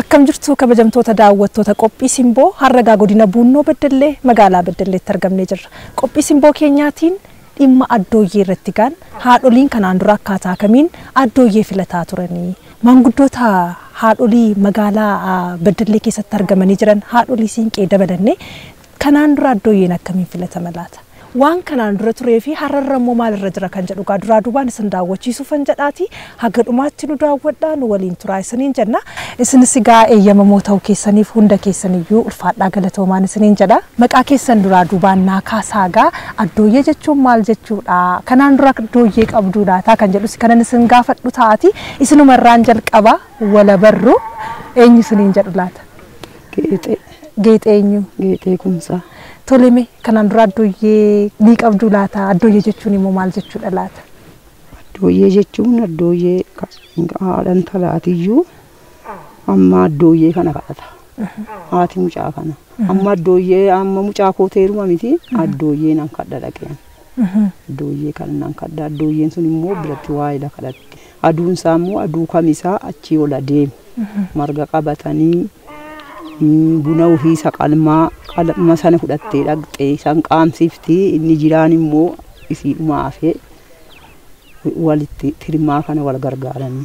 Akkam jirtu kabajamtoota daawwattoota qophii simboo harragaa godina Buunnoo Beddellee magaalaa Beddelleetti argamnee jirra. Qophii simboo keenyaatiin dhimma addooyyee irratti gaan haadholiin kanaan dura akkaataa kamiin addooyyee filataa turanii maanguddoota haadholii magaalaa Beddellee keessatti argamanii jiran haadholii siinqee dabalannee kanaan dura addooyyeen akkamiin filatama laata? Waan kanaan dura turee fi har'arra immoo maalirra jira kan jedhu duraa duubaan isin daawwachiisuufan jedhaati. Haga dhumaatti nu daawwadhaa, nu waliin turaa isiniin jenna. Isinis egaa eeyyamamoo ta'uu keessaniif hunda keessaniyyuu ulfaadhaa galatoomaan isiniin jedha. Maqaa keessan duraa duubaan naa kaasaa gaa addooyyee jechuun maal jechuudha? Kanaan dura addooyyee qabduu laataa kan jedhus kanan isin gaafadhu taati. Isinumarraan jalqaba wala barru eenyu isiniin jedhu laata? Geexee. Geexee eenyu? Geexee Kumsaa. Toleme kanaan dura addooyyee ni qabduu laata? Addooyyee jechuun immoo maal jechuudha laata? Addooyyee jechuun addooyyee haadha intalaatiyyuu amma addooyyee kana kadhata. Haati mucaa kana. Amma addooyyee amma mucaa koo teeruma miti addooyyee nan kadha dhaqeen. Addooyyee kana nan kadha. Addooyyeen sun immoo biratti waayila kadhatti. Aduun isaa immoo aduu kamisaa achii ol adeema. Marga qabatanii buna ofii isa qalmaa qalma sana fudhattee dhaqxee isaan qaamsifti inni jiraan immoo isiidhuma hafee walitti tirmaa kana wal gargaaranii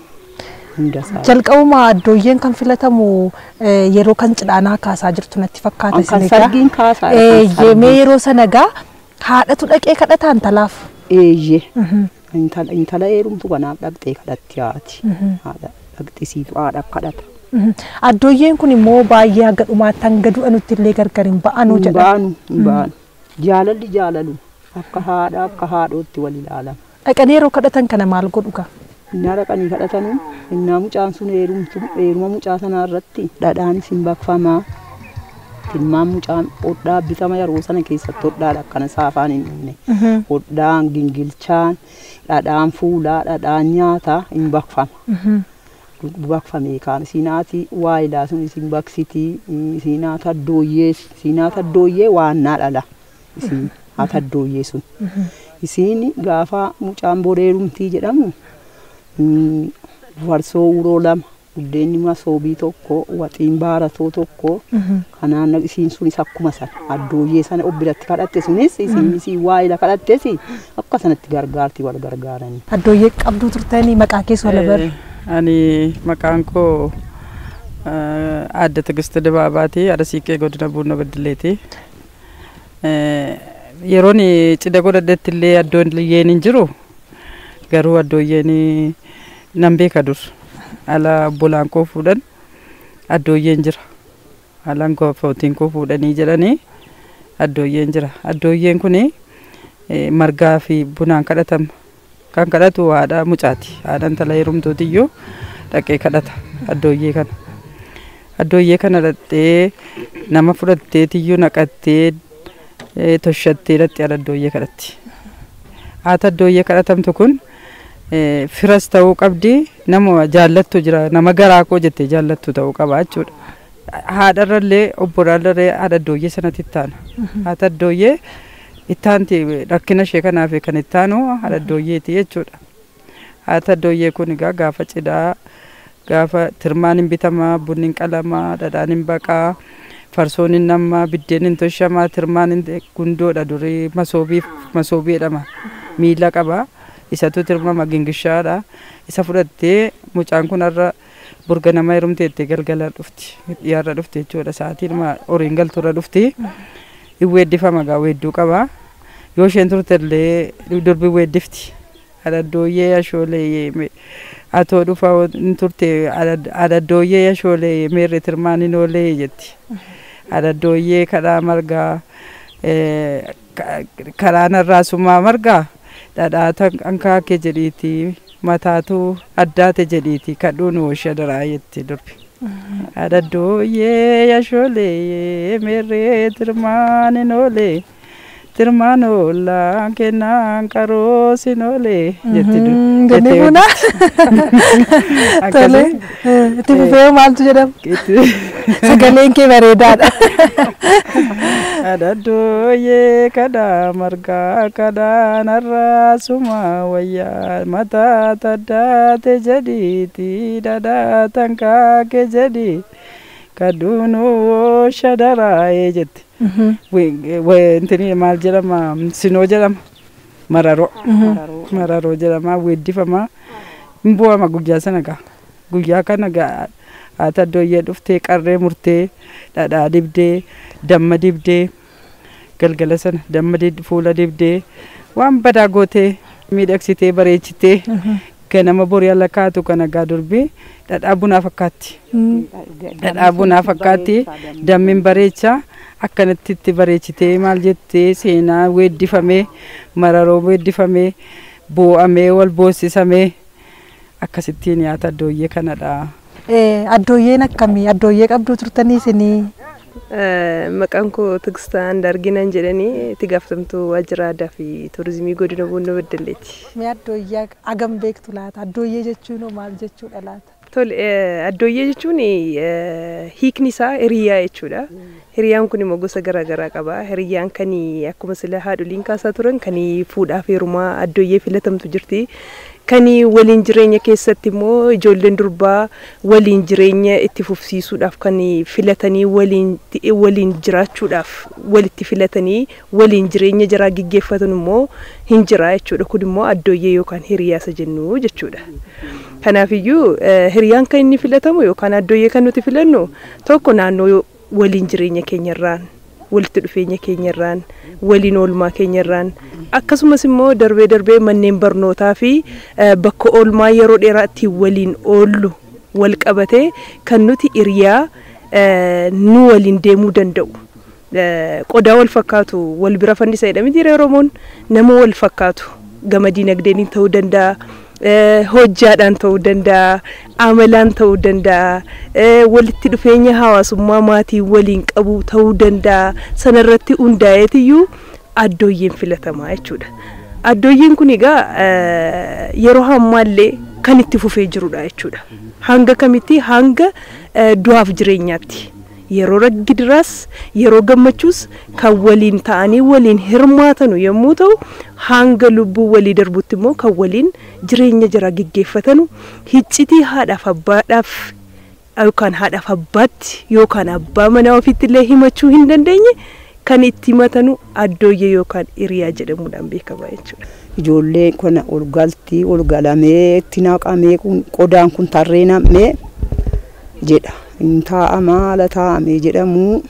hunda isaa. Jalqabuma addooyyeen kan filatamu yeroo kan cidhaanaa kaasaa jirtu natti fakkaata isin egaa. Kan sargiin kaasaa. Eeyyee yeroo sana egaa haadhatu dhaqee kadhata intalaaf. Eeyyee. Intala heerumtu kanaaf dhaqxee kadhatti haati. Haadha dhaqxisiitu haadha kadhata. Addooyyeen kun immoo baay'ee haga dhumaatti hanga du'anutti illee gargar hin ba'anu jedha. Hin ba'anu, hin ba'anu. Jaalalli jaalalu akka haadha akka haadhootti wal ilaalama. Dhaqanii yeroo kadhatan kana maal godhu gaa? Innaa dhaqanii kadhatanu innaa mucaan sun heerumtu heeruma mucaa sanaa irratti dhadhaanis hin baqfamaa. Tilmaan mucaan hodhaa bitama yeroo sana keessatti hodhaadha akkana saafaan hin dhumne. Hodhaan gingilchaan dhadhaan fuulaa dhadhaan nyaataa hin baqfama. Baqfamee kaan isiin haati waayilaa sun isin baqsitii isiin haata addooyyee isiin haata addooyyee waannaa dhala isiin haata addooyyee sun. Isiin gaafa mucaan boreerumtii jedhamu farsoo uroo lama buddeenni masoobii tokko waxiin baaratoo tokko kanaan isiin sunis akkuma sana addooyyee sana of biratti kadhatte sunis isiin isiin waayila kadhattes akka sanatti gargaarti wal gargaaranii. Addooyyee qabduu turtanii maqaa keessa wal barru. Ani maqaan koo Aadde Tigist Dibaabaati. Haadha Siiqqee godina Buunnoo Beddelleeti. Yeroon cidha godhadhetti illee addooyyeen hin jiru. Garuu addooyyeen nan beeka dur. Ala obbolaan koo fuudhan addooyyeen jira. Alaan koo footiin koo fuudhanii jedhanii addooyyeen jira. Addooyyeen kuni margaa fi bunaan kadhatama. Kan kadhatu haadha mucaati. Haadha intala heerumtuutiyyuu dhaqee kadhata addooyyee kana. Addooyyee kana dhaqxee nama fudhattee tiyyuu naqattee toshattee dhaqxee haadha addooyyee kadhatti. Haata addooyyee kadhatamtu kun firas ta'uu qabdi nama jaallattu jira nama garaa koo jettee jaallattu ta'uu qaba jechuudha. Haadharrallee obbolaallee haadha addooyyee sanatti ittaana. Haata addooyyee ittaanti rakkina ishee kanaaf kan ittaanu haadha addooyyeeti jechuudha. Haata addooyyee kun egaa gaafa cidhaa gaafa tirmaan hin bitamaa bunni hin qalamaa dhadhaan hin baqaa farsoon hin nammaa biddeen hin toshamaa tirmaan hin gundoodha durii masoobii jedhama miila qaba isatu tirmama gingishaadha isa fudhattee mucaan kun har'a burga nama heerumteettee galgala dhufti dhiyaarra dhufti jechuudha sa'aatiin horiin galturra dhufti. Weeddifama gaa weedduu qaba. Yoo isheen turte illee durbi weeddifti. Addooyyee ashoolee atoo dhufa hin turte addooyyee ashoolee meerre tirmaan hin oolee jetti. Addooyyee kadhaa margaa karaa narraa sumaa margaa dhadhaa ankaake jedhiiti mataatu addaate jedhiiti kadhuun oosha daraa jetti durbi. Addooyyee ashoolee meerree tirmaan hin oolee Tirmaan oolaa kennaan qaroo sinoolee jetti dur. Jennee buna. Tole. Itti fufee maaltu jedhama? Sagaleen kee bareedaadha. Adadooyee kadhaa margaa kadhaa narraa suma wayyaa mataa taddaate jedhiiti dhadhaa tankaake jedhi kaduunuu shadaraa'ee jetti. Wantini maal jedhama, sinoo jedhama, mararoo mararoo jedhama, weeddifama, hin bu'ama guyyaa sana gaa. Guyyaa kana gaa haati addooyyee dhuftee qarree murtee dhadhaa dibdee damma dibdee galgala sana damma fuula dibdee waan badaa gootee miidhagsitee bareechitee ganama borii ala kaatu kana gaa durbi dhadhaa bunaa fakkaatti. Dhadhaa bunaa fakkaatti, dammiin bareecha, akkanatti itti bareechitee maal jettee seenaa weeddifamee mararoo weeddifamee boo'amee wal boossisamee akkasittiin nyaata addooyyee kanadha. Addooyyeen akkamii? Addooyyee qabduu turtanii isinii? Maqaan koo Tigistaa Andaarginaan jedhanii, itti gaafatamtuu waajjira aadaa fi turizimii godina Bunnoo Beddelleeti. Mee addooyyee hagam beektu laata? Addooyyee jechuun hoo maal jechuudha laata? Tole, addooyyee jechuun hiikni isaa hiriyaa jechuudha. Hiriyaan kun immoo gosa garaagaraa qaba. Hiriyaan kan akkuma sila haadholiin kaasaa turan kan fuudhaaf heerumaa addooyyee filatamtu jirti. Kan waliin jireenya keessatti immoo ijoolleen durbaa waliin jireenya itti fufsiisuudhaaf kan filatanii waliin jiraachuudhaaf walitti filatanii waliin jireenya jaraa gaggeeffatan immoo hin jira jechuudha. Kun immoo addooyyee yookaan hiriyaa isa jennu jechuudha. Kanaafiyyuu hiriyaan kan inni filatamu yookaan addooyyee kan nuti filannu tokko naannoo waliin jireenya keenyarraan, walitti dhufeenya keenyarraan, waliin oolmaa keenyarraan, akkasumas immoo darbee darbee manneen barnootaa fi bakka oolmaa yeroo dheeraa ittiin waliin oollu wal qabatee kan nuti hiriyaa nu waliin deemuu danda'u. Qodaa wal fakkaatu wal bira fannisa jedhamti yeroo Oromoon nama wal fakkaatu gama dinagdeen ta'uu danda'a, hojjaadhaan ta'uu danda'a, amalaan ta'uu danda'a, walitti dhufeenya hawaasummaa maatii waliin qabu ta'uu danda'a. Sanarratti hundaa'eetiyyuu addooyyeen filatamaa jechuudha. Addooyyeen kun egaa yeroo ammaallee kan itti fufee jirudha jechuudha. Hanga kamitti? Hanga du'aaf jireenyaatti. Yeroo giddiraas yeroo gammachuus kan waliin ta'anii waliin hirmaatanu yommuu ta'u, hanga lubbuu walii darbutti immoo kan waliin jireenya jara gaggeeffatanu, hiccitii haadhaaf abbaadhaaf yookaan haadhaaf abbaatti yookaan abbaa manaa ofiitti illee himachuu hin dandeenye kan itti himatanu addooyyee yookaan hiriyaa jedhamuudhaan beekama jechuudha. Ijoollee kana ol galtii ol galamee itti naqamee qodaan kun tarree nam'ee jedha. Hin taa'amaa ala taa'amee jedhamu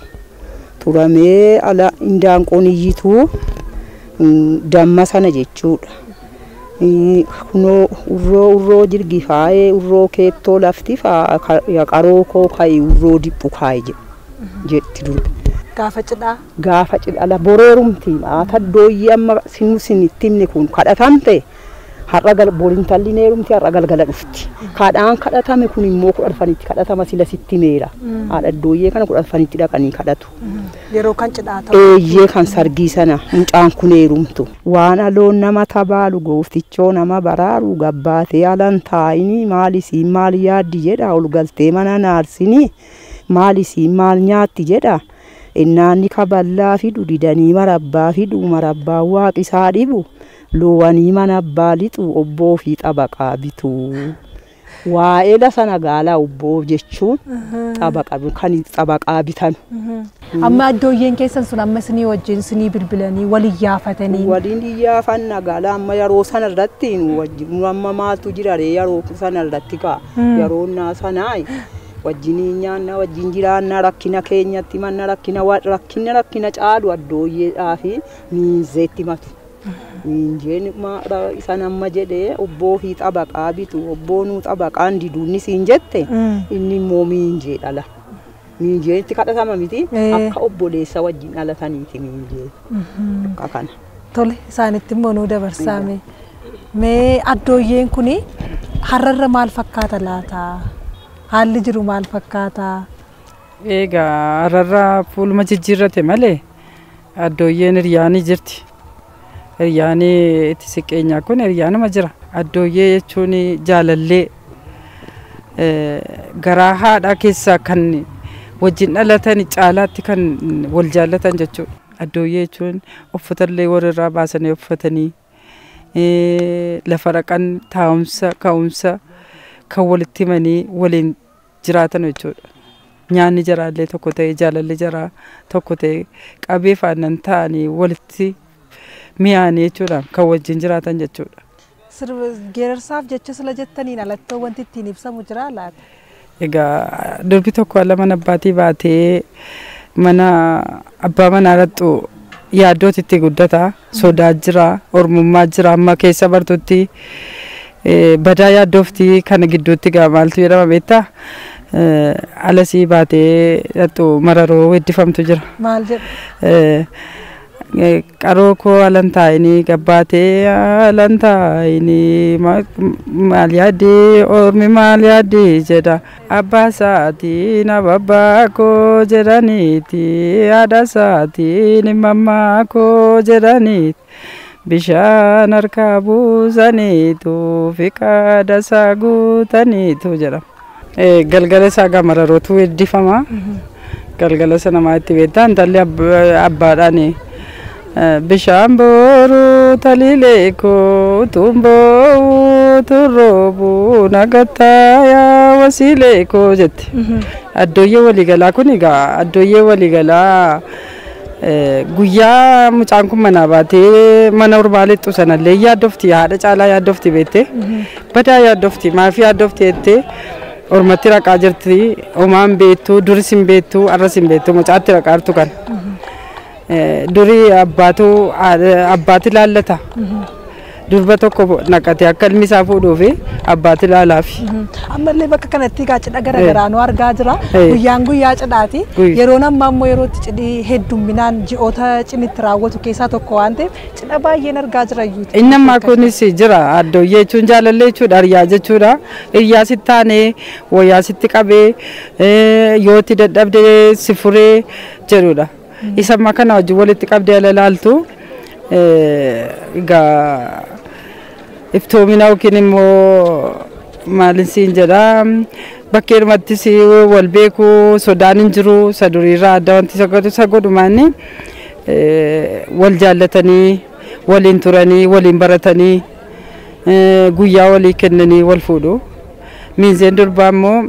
turamee ala indaanqoon iyyituu damma sana jechuudha. Kunoo urroo urroo jirgi faayee urroo keettoo lafti qaroo koo kaayi urroo diphu kaayi jetti durbi. Gaafa cidhaa? Gaafa cidhaa boreerumti haata dooyyee amma sinu sinitti himne kun kadhatamte har'a gal borintalli neerumti har'a galgala dhufti. Kadhaan kadhatame kun immoo 15tti kadhatama sila sitti meera. Haadha dooyyee kana 15tti dhaqanii kadhatu. Yeroo kan cidhaa ta'u? Eeyyee, kan sargii sana mucaan kun heerumtu. Waan aloon nama tabaalu gooftichoo nama baraaru gabbaatee alan taa'ini maal isiin maal yaaddi jedha ol galtee mana naarsinii maal isiin maal nyaatti jedha. Innaanni kaballaa fidu didanii marabbaa fidu marabbaa waaqisaa dhibu loowanii mana abbaa lixu obboo fi xabaqaa bitu. Waa'ee sana gaalaa obboo jechuun xabaqa kan xabaqaa bitan. Amma addooyyeen keessan sun amma isinii wajjin isinii bilbilanii waliin yaafatanii? Waliin yaafanna gaalaa amma yeroo sana irratti nu wajjin amma maaltu jira ree yeroo sana irratti kaa yeroo naa sanaa wajjin nyaanna wajjin jiraanna rakkina keenyatti manna rakkina rakkina rakkina caalu addooyyeedhaa fi miinzeetti matu. Miinjeen isan amma jedhee obboo fi xabaqaa bitu obboo nuu xabaqaan diduunni siin jette inni immoo miinjee dhala. Miinjeetti kadhatama miti akka obboleessa wajjin dhalataniiti miinjee akka kana. Tole, isaanitti immoo nuu dabarsaame. Mee addooyyeen kuni har'arra maal fakkaata laata? Haalli jiru maal fakkaata? Egaa har'arra fuuluma jijjiirrate malee Addooyyeen hiriyaanii jirti. Hiriyaanii itti siqeenyaa kun hiriyaanuma jira. Addooyyee jechuun jaalallee garaa haadhaa keessaa kan wajjin dhalatan caalaatti kan wal jaallatan jechuudha. Addooyyee jechuun uffatallee walirraa baasanii uffatanii lafa dhaqan taa'umsa ka'umsa kan walitti himanii waliin jiraatan jechuudha. Nyaanni jaraallee tokko ta'e, jaalalli jaraa tokko ta'e, qabee faannan ta'anii walitti mi'aanii jechuudha kan wajjin jiraatan jechuudha. Sirba geerarsaaf jecha sila jettaniin alattoo wanti ittiin ibsamu jira laata? Egaa durbi tokko ala mana abbaatii baatee mana abbaa manaa dhaqxu yaaddooti itti guddata, sodaa jira, ormummaa jira, amma keessa bartutti badaa yaaddoofti. Kana gidduutti gaa maaltu jedhama beektaa? Alasii baatee dhaqxu mararoo weeddifamtu jira. Maal jedhu? Qaroo koo alan taa'inii gabbaatee alan taa'inii maal yaaddee ormi maal yaaddee jedha. Abbaa isaatiin ababbaa koo jedhaniiti, haadha isaatiin mammaa koo jedhaniiti. Bishaan harkaa buusaniitu fiqaada isaa guutaniitu jedha. Galgala isaa gaa mararootu weeddifama. Galgala sana maa itti beektaa? Intalli abbaadhaan bishaan booruu taliilee koo tumboo turroobu nagattaayaa wasiilee koo jetti. Addooyyee waliigalaa kun egaa addooyyee waliigalaa guyyaa mucaan kun manaa baatee mana ormaa lixxu sanallee yaaddofti, haadha caalaa yaaddofti beektee, badaa yaaddofti, maafii yaaddofti jettee ormatti raqaa jirti. Homaan beektu, duris hin beektu, arras hin beektu, mucaatti raqaa jirtu kana. Durii abbaatu abbaati laallata. Durba tokko naqatee akka ilmi isaa fuudhuufi abbaati laalaafi. Ammallee bakka kanatti egaa cidha garaagaraa nu argaa jira. Guyyaan guyyaa cidhaati. Yeroon ammaa immoo yerootti cidhi heddumminaan ji'oota cinitti raawwatu keessaa tokko waan ta'eef cidha baay'een argaa jira iyyuu. Inni ammaa kunis jira. Addooyyee jechuun jaalallee jechuudha, hiriyaa jechuudha. Hiriyaa sitti taanee wayyaa sitti qabee yoo itti dadhabde si furee jedhudha. Isa ammaa kana wajjin walitti qabdee ala ilaaltu egaa iftoomina yookiin immoo maalin siin jedha, bakkeerumattis wal beeku, sodaan hin jiru. Isa duriirraa adda wanti isa godhu isa godhumaanni wal jaallatanii waliin turanii waliin baratanii guyyaa walii kennanii wal fuudhu. Miinzeen durbaa immoo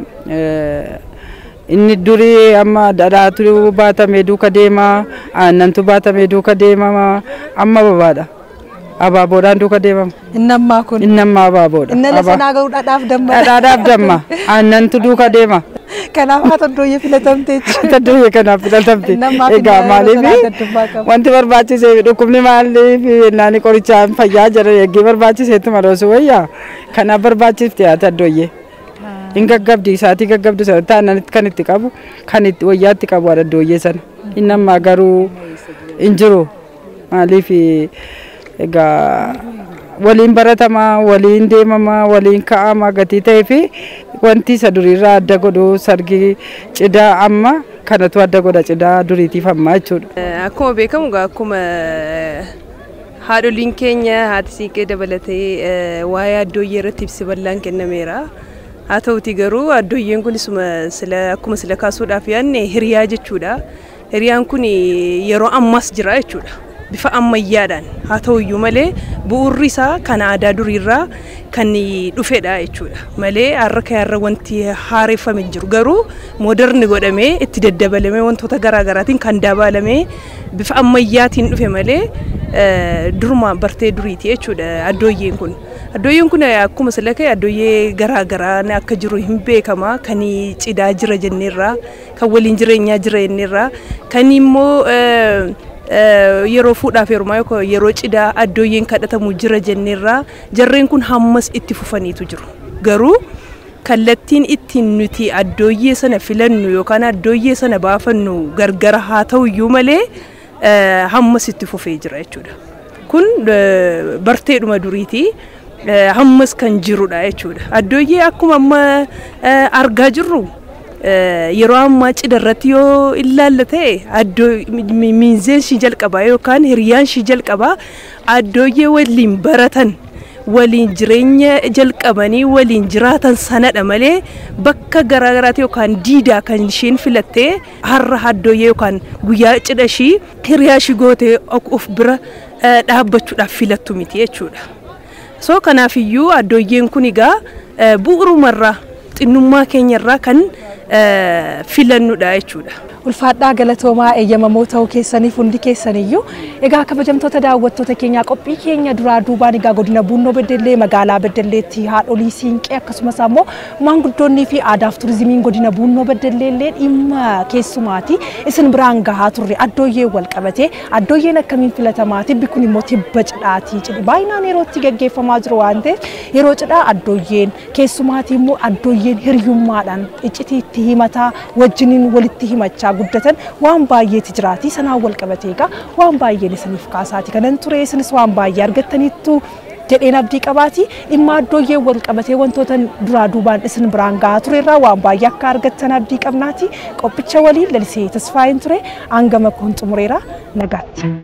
inni durii amma dhadhaatu baatamee duuka deema, aannantu baatamee duuka deema, amma ababaadha. Abaaboodhaan duuka deemama. Inni ammaa kun. Inni ammaa abaaboodha. Inni ala sanaa garuu dhadhaaf damma. Dhadhaadhaaf damma. Aannantu duuka deema. Kanaaf haata addooyyee filatamte jechuudha. Addooyyee kanaaf filatamte. Inni ammaa Egaa maaliif wanti barbaachisee dhukkubni maaliif naani qorichaan fayyaa jira eeggee barbaachiseetti maloosu wayyaa. Kanaaf barbaachifte haata addooyyee. Hin gaggabdi isaatii gaggabdu sana taanaan kan itti qabu kan itti wayyaatti qabu haadha addooyyee sana. Inni ammaa garuu hin jiru. Maaliif egaa waliin baratamaa, waliin deemamaa, waliin ka'amaa gatii ta'ee fi wanti isa duriirraa adda godhu sargi cidhaa amma kanatu adda godha cidhaa duriitiif ammaa jechuudha. Akkuma beekamu egaa akkuma haadholiin keenya haati siiqqee dabalatee waa'ee addooyyee irratti ibsi bal'aan kennameera. Haa ta'uti garuu addooyyeen kun sila akkuma sila kaasuudhaaf yaadne hiriyaa jechuudha. Hiriyaan kun yeroo ammaas jira jechuudha. Bifa ammayyaadhaan haa ta'uyyuu malee bu'uurri isaa kan aadaa duriirraa kan dhufedha jechuudha. Malee har'a har'a wanti haareffame hin jiru. Garuu mooderni godhamee itti daddabalamee wantoota garaagaraatiin kan dabalamee bifa ammayyaatiin dhufe malee duruma bartee duriiti jechuudha addooyyeen kun. Addooyyeen kun akkuma sila ka'e addooyyee garaagaraa akka jiru hin beekama. Kan cidhaa jira jenneerra, kan waliin jireenyaa jira jenneerra, kan immoo yeroo fuudhaaf heerumaa yookaan yeroo cidhaa addooyyeen kadhatamu jira jenneerra. Jarreen kun hammas itti fufaniitu jiru. Garuu kallattiin ittiin nuti addooyyee sana filannu yookaan addooyyee sana baafannu gargara haa ta'uyyuu malee hammas itti fufee jira jechuudha. Kun barteedhuma duriiti. Hammas kan jirudha jechuudha. Addooyyee akkuma amma argaa jirru Yeroo ammaa cidha irratti yoo ilaalla ta'e, addoo miinzeen ishii jalqabaa yookaan hiriyaan ishii jalqabaa addooyyee waliin baratan, waliin jireenya jalqabanii waliin jiraatan sanadha malee, bakka garaagaraatti yookaan diidaa kan isheen filattee har'a addooyyee yookaan guyyaa cidha ishii hiriyaa ishii gootee of bira dhaabbachuudhaaf filattu miti jechuudha. So kanaafiyyuu addooyyeen kun egaa bu'uurumarraa xinnummaa keenyarraa kan filannudha jechuudha. Ulfaadhaa, galatoomaa eeyyamamoo ta'uu keessaniif hundi keessaniyyuu. Egaa kabajamtoota daawwattoota keenyaa, qophii keenya duraa duubaan egaa godina Bunnoo Beddellee magaalaa Beddelleetti haadholii siinqee akkasumas ammoo maanguddoonnii fi aadaaf turizimiin godina Bunnoo Beddellee illee dhimma keessumaati isin biraan gahaa turre. Addooyyeen wal qabatee addooyyeen akkamiin filatamaa, tibbi kun immoo tibba cidhaati, cidhi baay'inaan yeroo itti gaggeeffamaa jiru waan ta'eef, yeroo cidhaa addooyyeen keessumaatii immoo addooyyeen hiriyummaadhaan iccitii itti himataa wajjiniin walitti himachaa guddatan waan baay'eeti jiraati. Sanaan wal qabatee egaa waan baay'een isiniif kaasaati kanan ture, isinis waan baay'ee argattaniittu jedheen abdii qabaati. Dhimma addooyyee wal qabatee wantoota duraa duubaan isin biraan gahaa ture irraa waan baay'ee akka argattan abdii qabnaati. Qophicha waliin Lalisee Tasfaayin ture, hangama kun xumureera, nagaatti.